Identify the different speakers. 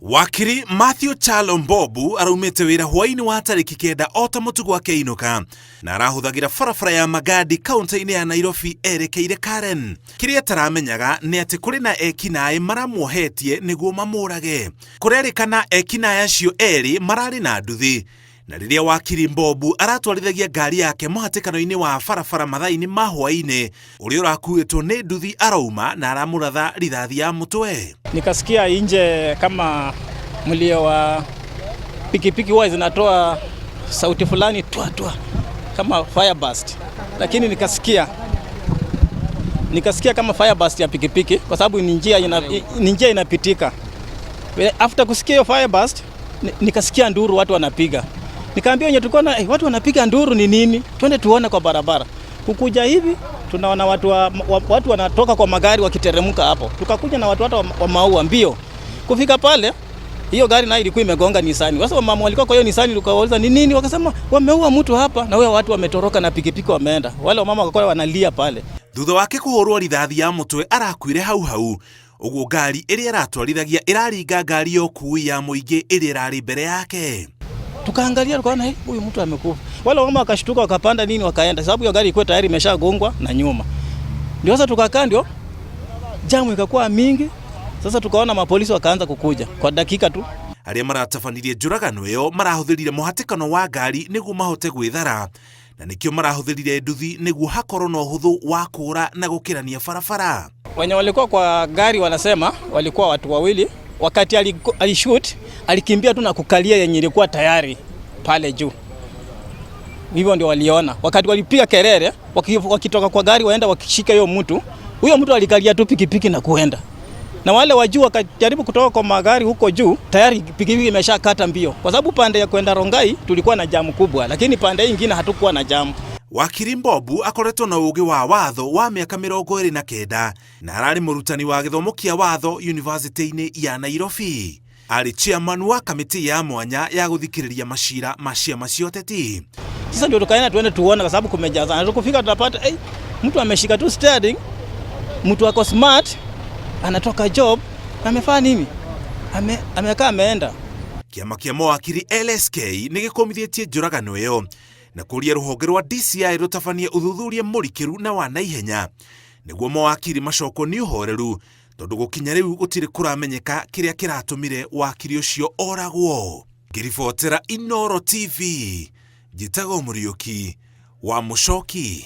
Speaker 1: Wakiri Matthew Chalo Mbobu araumĩte wĩra hwaĩ-inĩ wa tarĩki 9 o ta mũtugo akĩinũka na arahũthagĩra barabara ya Magadi kaunti-inĩ ya Nairobi erekeire Karen. Kĩrĩa ataramenyaga nĩ atĩ kũrĩ na ekinaĩ maramuohetie nĩguo mamũrage. Kũrerĩkana ekinaĩ acio erĩ mararĩ na nduthi na rĩrĩa wakiri Mbobu aratwarithagia ngari yake mũhatĩkano-inĩ wa barabara mathaa-inĩ ma hwaĩ-inĩ, ũrĩa ũrakuĩtwo nĩ nduthi arauma na aramũratha rithathi ya mũtwe.
Speaker 2: Nikasikia nje kama mlio wa pikipiki huwa zinatoa sauti fulani twa twa kama fire burst, lakini nikasikia kama fire burst ya pikipiki kwa sababu ni njia inapitika. After kusikia hiyo fire burst, nikasikia nduru watu wanapiga. Nikaambia wenye tulikuwa na watu wanapiga nduru ni nini? Twende tuone kwa barabara. Kukuja hivi tunaona watu wanatoka kwa magari wakiteremka hapo. Tukakuja na watu hata wa maua mbio. Kufika pale hiyo gari nayo ilikuwa imegonga Nisani. Sasa mama walikuwa kwa hiyo Nisani, tukawauliza ni nini, wakasema wameua mtu hapa na wao watu wametoroka na pikipiki wameenda. Wale wamama wakakuwa wanalia pale.
Speaker 1: Thutha wake kũhũrwo rithathi ya mũtwe arakuire hau hau, ũguo ngari ĩrĩa aratwarithagia ĩraringa ngari ya ũkuui ya mũingĩ ĩrĩa ĩrarĩ mbere yake.
Speaker 2: Tukaangalia tukaona, hey, huyu mtu amekufa. Wale wamama wakashtuka wakapanda nini wakaenda, sababu hiyo gari ilikuwa tayari imeshagongwa na nyuma. Ndio sasa tukakaa, ndio jamu ikakuwa mingi. Sasa tukaona mapolisi wakaanza kukuja kwa dakika tu.
Speaker 1: Arĩa maratabanirie njũragano ĩyo marahũthĩrire mũhatĩkano wa ngari nĩguo mahote gwĩthara na nĩkĩo marahũthĩrire nduthi nĩguo hakorwo na ũhũthũ wa kũũra na gũkĩrania barabara.
Speaker 2: Wenye walikuwa kwa gari wanasema walikuwa watu wawili. Wakati alishoot alikimbia tu na kukalia yenye ilikuwa tayari pale juu. Hivyo ndio waliona. Wakati walipiga kelele wakitoka kwa gari waenda wakishika hiyo mtu, huyo mtu alikalia tu pikipiki na kuenda. Na wale wa juu wakajaribu kutoka kwa magari huko juu, tayari pikipiki imeshakata mbio. Kwa sababu pande ya kwenda Rongai tulikuwa na jamu kubwa, lakini pande hii nyingine hatukuwa na jamu.
Speaker 1: Wakiri Mbobu akoretwo na ũũgĩ wa watho wa mĩaka 29 na ararĩ mũrutani wa gĩthomo kĩa watho yunivasĩtĩ-inĩ ya Nairobi. Arĩ chairman wa kamĩtĩ ya mwanya ya gũthikĩrĩria macira ma ciama cia ũteti.
Speaker 2: Sasa ndio tukaenda tuende tuone, kwa sababu kumejazana. Tukufika tunapata mtu ameshika tu steering, mtu ako smart, anatoka job, amefanya nini? Amekaa ameenda.
Speaker 1: Kĩama kĩa mawakiri LSK nĩ gĩkũmithĩtie njũragano ĩyo na kũria rũhonge rwa DCI rũtabanie ũthuthuria mũrikĩru na wa naihenya nĩguo mawakiri macokwo nĩ ũhoreru tondũ gũkinya rĩu gũtirĩ kũramenyeka kĩrĩa kĩratũmire wakiri ũcio oragwo. Ngĩribotera Inooro TV, njĩtagwo Mũriũki wa Mũcoki.